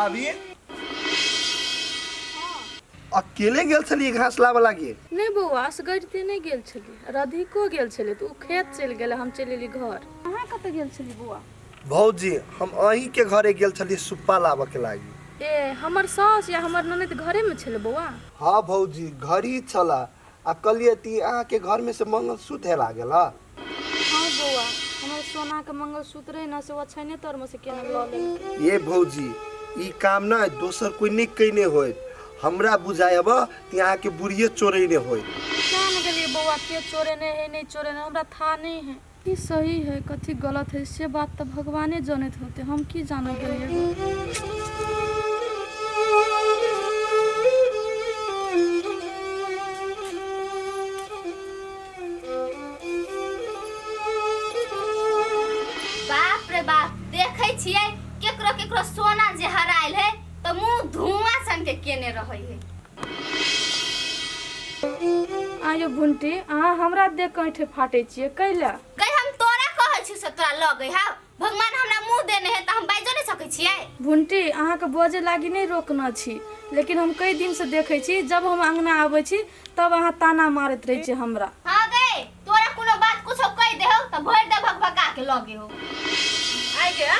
भाभी, अकेले गेल छलियै घास लाबऽ लागी? नहि बौआ, असगरिते नहि गेल छलियै, राधिको गेल छलै तऽ ओ खेत चलि गेलै, हम चलि एली घर। अहाँ कतऽ गेल छलियै बौआ? भौजी, हम अहीँके घरे गेल छलियै सुप्पा लाबऽ के लागी। ए, हमर साउस या हमर ननैद घरेमे छलै बौआ? हँ भौजी, घरही छलऽ आ कहलियै ती अहाँके घरमे से मंगलसूत्र हेरा गेल हँ। हँ बौआ, हमर सोनाके मंगलसूत्र रहै ने, से ओछाइने तरमे से केना लऽ लेलकै। ये भौजी, ई काम ने दोसर कोइ नहि कयने होइत, हमरा बुझाइ अब कि अहाँके बुढ़िए चोरेने होइत। क्या ने गेलियै बौआ, के चोरेने है नहि चोरेने हमरा था नहि है। की सही है कथी गलत है से बात तऽ भगवाने जनैत होते, हम की जानऽ गेलियै। बाप रे बाप, देखै छियै केकरो केकरो सोना जे हरायल है तऽ मुंह धुआं सन के केने रहै है। आयो भुंटी, अहाँ हमरा देख के ऐंठे फाटै छियै कैला? गै, हम तोरा कहै छी से तोरा लगै हौ? भगवान हमरा मुंह देने है तऽ हम बाजो नहि सकै छियै? भुंटी, अहाँके बजे लागी नहि रोकना छी, लेकिन हम कई दिन से देखै छी, जब हम अंगना आबै छी तब अहाँ ताना मारैत रहै छी हमरा। हाँ गै, तोरा कोनो बात कुछो कहि देहौ तऽ भरि दे भकभका के लगे हो। आइ गे,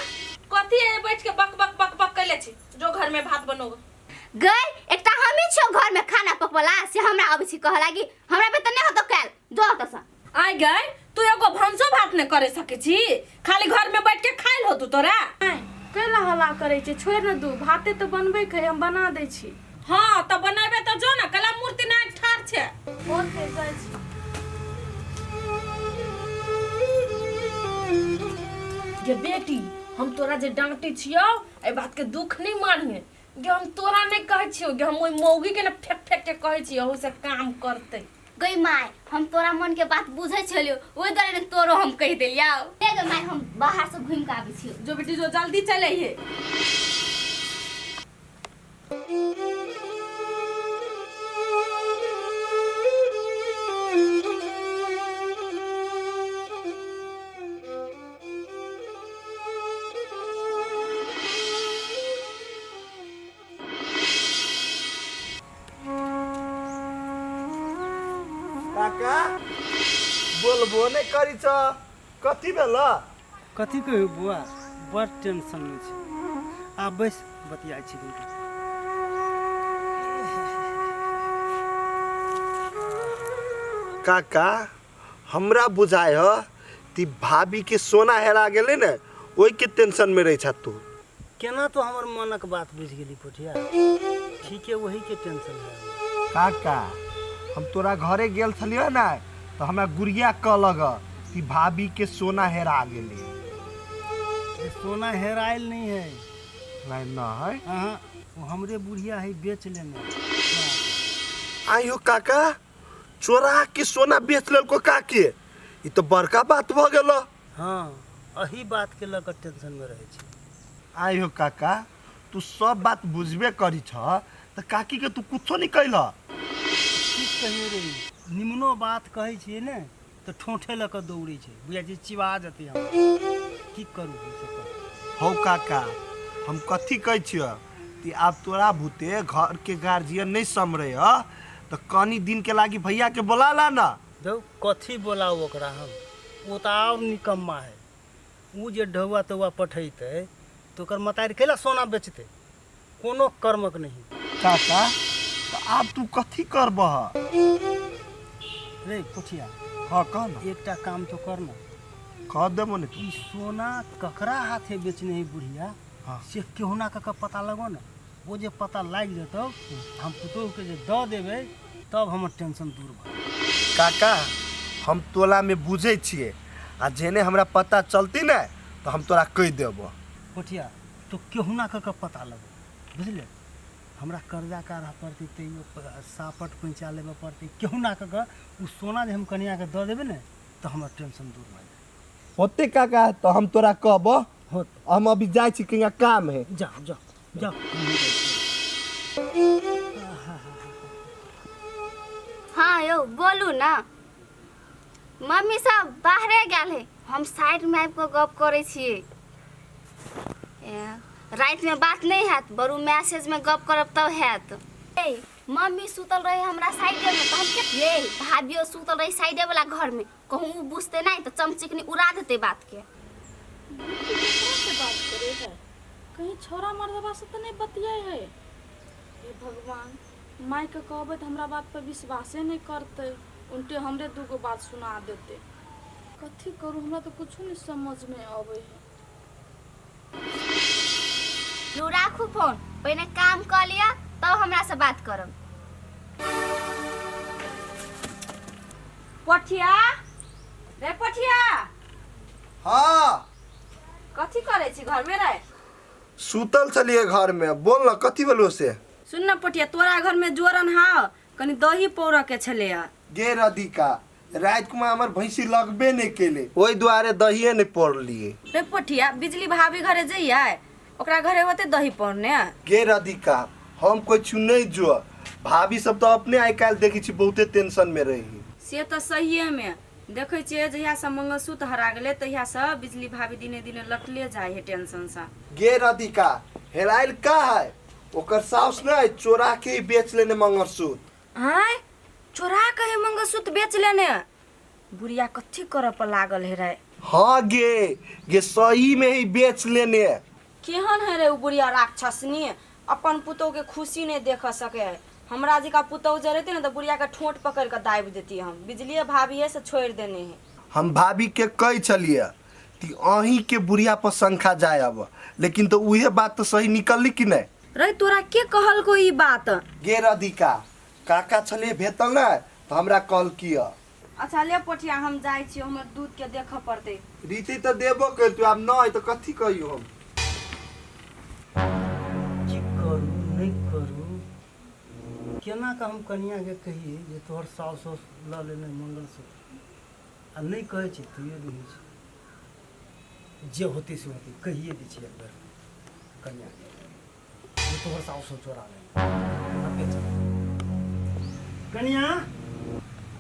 कथी है बैठ के बक बक बक बक कैले छी? जो घर में भात बनोगे। गै, एकटा हमही छियौ घर में खाना पकवला, से हमरा अबै छी कह लागी, हमरा पे तऽ नहि होतो कैल, जो ओतऽ से। आइ गै, तू एगो भनसो भात नहि करे सकै छी, खाली घर में बैठ के खाइल होतू तोरा? कैला हल्ला करै छी, छोड़ि ने दू, भाते तऽ बनबै के है, हम बना दै छी। हाँ तऽ बनेबे तऽ जो ने, कला मूर्ति नहि ठाढ़ छै। ओते जाइ छी। गे बेटी, हम तोरा जे डांटे छियौ एहि बात के दुख नहीं मानिहे गे। हम तोरा नहीं कहै छियौ गे, हम ओहि मौगी के ने फेंक फेंक के कहै छियौ ओहू से काम करतै। गई माय, हम तोरा मन के बात बुझै छलियौ, ओहि दुआरे ने तोरो हम कहि देलियौ। ले गई माय, हम बाहर से घुमि के आबै छियौ। जो बेटी जो, जल्दी चल अइहे। काका, बोलबो नहि करी छ, कथी भेल? कथी कहियौ बौआ, बड़ टेंशनमे छी। आब बैस, बतियाइ छी कनिटा। काका, हमरा बुझाय ह ती भाभी के सोना हेरा गेलै ने, ओहि के टेंशन में रहे छ तू। केना तो हमर मनक बात बुझि गेली पोठिया? ठीके वही के टेंशन है हमरा। काका, हम तोरा घरे गेल छलियै ने तऽ हमरा गुड़िया कहलक कि भाभी के सोना हेरा गेलै। जे सोना हेरायल नहीं है। नहीं नहीं। अहाँ वो हमरे बुढ़िया है बेच लेने। आइयो काका, चोरा के सोना बेच लेलको काके? ई तऽ बड़का बात भऽ गेल। हाँ, एही बात के लऽ कऽ टेंशन में रहै छी। आइयो काका, तू सब बात बुझबे करी छ तऽ काकी के तू कुछो नहीं कैल? की कहियो रे, निमनो बात कहै छियै ने तऽ ठोंठे लऽ कऽ दौड़ै छै, बुझाइ छै चिबा जेतै हमरा। की करू हम से कह? हौ काका, हम कथी कहै छियह कि आब तोरा भूते घर के गार्जियन नहीं समरे ह तऽ कनी दिन के लागी भैया के बोला ला ना। धौ, कथी बोलाउ ओकरा हम? ओ तऽ आओर निकम्मा है। ओ जे ढौआ तौआ पठेतै तऽ ओकर मतारी कैला सोना बेचतै? कोनो कर्मक नहीं। काका, तऽ आब तू कथी करबह? रे पोठिया। हाँ, कह ना। एकटा काम तो कर ना। कह देबो ने तू। ई सोना ककरा हाथे बेचने है बुढ़िया, से केहुना कऽ के पता लगो ना। ओ जे पता लागि जेतौ, हम पुतोहुके जे दऽ देबै, तब हमर टेंशन दूर भऽ जेतै। काका, हम तोला में बुझै छियै आ जेने हमरा पता चलती ने तऽ हम तोरा कहि देबो। पोठिया, तो केहुना कऽ के पता लगो, बुझले? हमरा कर्जा काढ़ऽ पड़तै तैयो सापट पैंचा लेबऽ पड़तै, केहुना कऽ के ओ सोना जे हम कनियाके दऽ देबै ने तऽ हमर टेंशन दूर भऽ जेतै। होतै काका, तऽ हम तोरा कहबो। होत। हम अभी जाइ छी, कहिया काम है। जाओ जाओ जाओ, हमहूँ जाइ छी। हाँ यौ, बोलू ना। मम्मी सब बाहरे गेल है, हम साइड में आबि कऽ गप करै छियै। ए, रातिमे बात नहि हैत, बरू मैसेजमे गप करब तब हैत। ए मम्मी सुतल रहे हमरा साइडे में, त हम के ये भाभियो सुतल रहे साइडे वाला घर में, कहूँ उ बुझते नहीं तो चमचिकनी उड़ा देते बात के। केकरा से बात करे है? कहीं छोरा मर्दबा से तो नहीं बतियाए है? हे भगवान, माय के कहबै तऽ हमरा बात पर विश्वासे नहीं करते, उल्टे हमरे दूगो बात सुना देते। कथी करू, हमरा तो कुछ नहीं समझ में आवे है। लू राखू फोन, पहिने काम कऽ लिअ तब हमरा से बात करब। पठिया रे पठिया। हाँ। कथी करै छी घरमे रे? सुतल छलिए घर में, बोल न कथी भेलो से? सुन न पठिया, तोरा घरमे जोरन हाव कनी दही पौरऽ के छलैया। गे राधिका, राति में हमर भैंसी लगबे नहीं केले, ओहि दुआरे दहिए नहीं पौरलिए। रे पठिया, बिजली भाभी घरे जइयै, ओकरा घरे होते दही पौरने? गे राधिका, हम कोई नहीं जो, भाभी सब तो अपने आइ काल्हि देखै छी बहुते टेंशन में रही। से तऽ सहिए में देखै छियै, जहिया से मंगलसूत्र हरा गेलै तहिया से बिजली भाभी दिने दिने लटले जाइ है टेंशन से। गे राधिका, हेरायल का है? ओकर साउस नहीं चोरा के ही बेच लेने मंगलसूत्र। आँय, चोरा के ही मंगलसूत्र बेच लेने? बुढ़िया कथी करऽ पर लागल है रे? हाँ गे, गे सही में ही बेच लेने। केहन है रे उ बुढ़िया राक्षसनी, अपन पुतोह के खुशी नहीं देख सके है। हमरा जी का पुतोह जे रहती ना तो बुढ़िया के ठोंट पकड़ के दाबि देती। हम बिजलिए भाभी से छोड़ देने है। हम भाभी के कही छलिए कि अहीं के बुढ़िया पर शंखा जाए अब, लेकिन तो उहे बात तो सही निकलली कि नहीं? रे तोरा के कहलको ई बात? गे राधिका, काका छलिए भेटल ना तो हमरा कॉल किया। अच्छा ले पोठिया, हम जाइ छी, हमर दूध के देखऽ पड़तै। रीति तो देबो कर तू, आब नहीं तो कथी कहियो हम? की करू नहि करू, केना कऽ हम कनियाके कहियै जे तोहर साउस साउस लऽ लेने मंगलसूत्र, आ नहि कहै छै तैयो नहि होइ छै। जे होतै से होतै, कहिए दै छियै एक बेर कनियाके जे तोहर साउस चोरा लेने आ बेच। कनिया,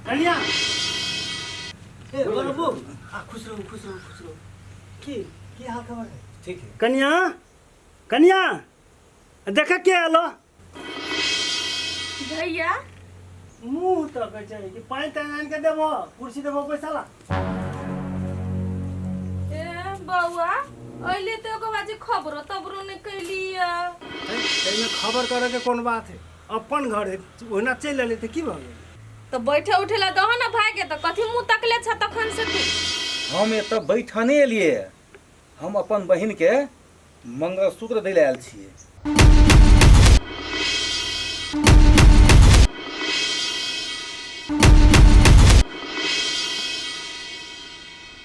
कनिया, ए बाबू, आ खुश रहू, खुश रहू, खुश रहू। की की हाल खबर है? ठीक है। कनिया, कनिया, देख के आलो। भैया। मुँह तकै छै कि पानि तानि आनि के देबो, कुर्सी देबो पैसा ला। ए बौआ, अइले तो एगो बाजी खबरो तबरो नहीं कैलिया। एहिमे खबर करे के कोन बात है? अपन घर है, ओहिना चलि एलै तऽ की भऽ गेल? तो बैठे उठे ला दहो ना भाई के, तो कथी मुंह तकले छ तखन से तू? हम एतऽ बैठने एलियै, हम अपन बहिन के मंगलसूत्र दै लए आयल छियै।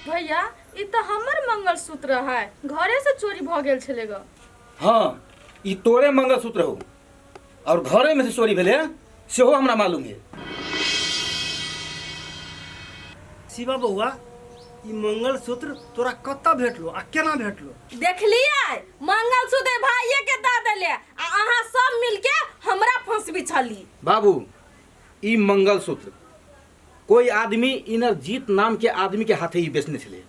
भैया, ई तो हमर मंगलसूत्र है, घरे से चोरी भ गेल छले ग। हाँ, ई तोरे मंगलसूत्र हो और घरे में से चोरी भेलै सेहो हमरा मालूम है। शिवा बौआ, ई मंगलसूत्र तोरा कतऽ भेटलो आ केना भेटलो? देखलियै, मंगलसूत्र भाइये के दऽ देले आ अहाँ सब मिलके हमरा फंसबी छली। बाबू, ई मंगलसूत्र कोई आदमी इनरजीत नाम के आदमी के हाथे ही बेचने छलै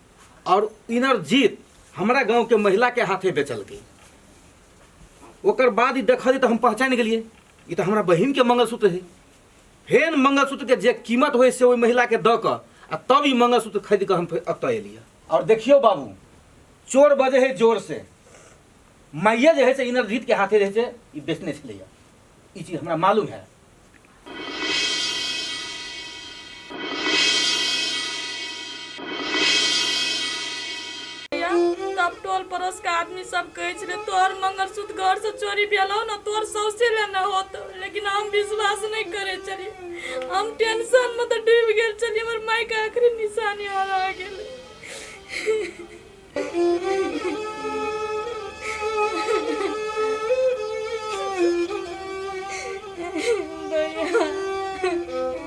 और इनरजीत हमरा गांव के महिला के हाथे बेचलकै। ओकर बाद ई देखलियै तऽ हम पहचानि गेलियै, ई तऽ हमरा बहिन के मंगलसूत्र है। फेन मंगलसूत्र के जे कीमत होइ से ओहि महिला के दऽ कऽ आ तब ई मंगलसूत्र खरीद कऽ हम फेर एतऽ एलियै। और देखियौ बाबू, चोर बजे है जोर से, माइये जे है से इनरजीत के हाथे जे है से ई बेचने छलैया, ई चीज हमरा मालूम है। तब टोल पड़ोस के आदमी सब कहै छलै तोहर मंगलसूत्र घर से चोरी भेल हो ना, तोहर सौसे लेना होत, लेकिन हम विश्वास नहीं करे छलियै। हम टेंशन में तो डूबि गेल छलियै, हमर माय के आखिरी निशानी हरा गेल।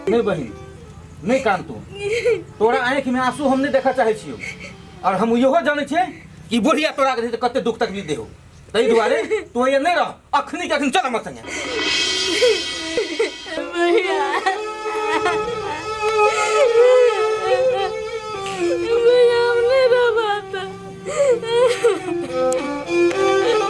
नहीं बहिन, नहीं कान तू, तोरा आँखि में आंसू हम नहीं देखा चाहे छियौ और हम इहो जानै छियै कि बुढ़िया तोरा के कते दुख तकलीफ देहो, ताहि दुआरे तू ये नहीं रह, अखनी के अखनी चल हमर संगे।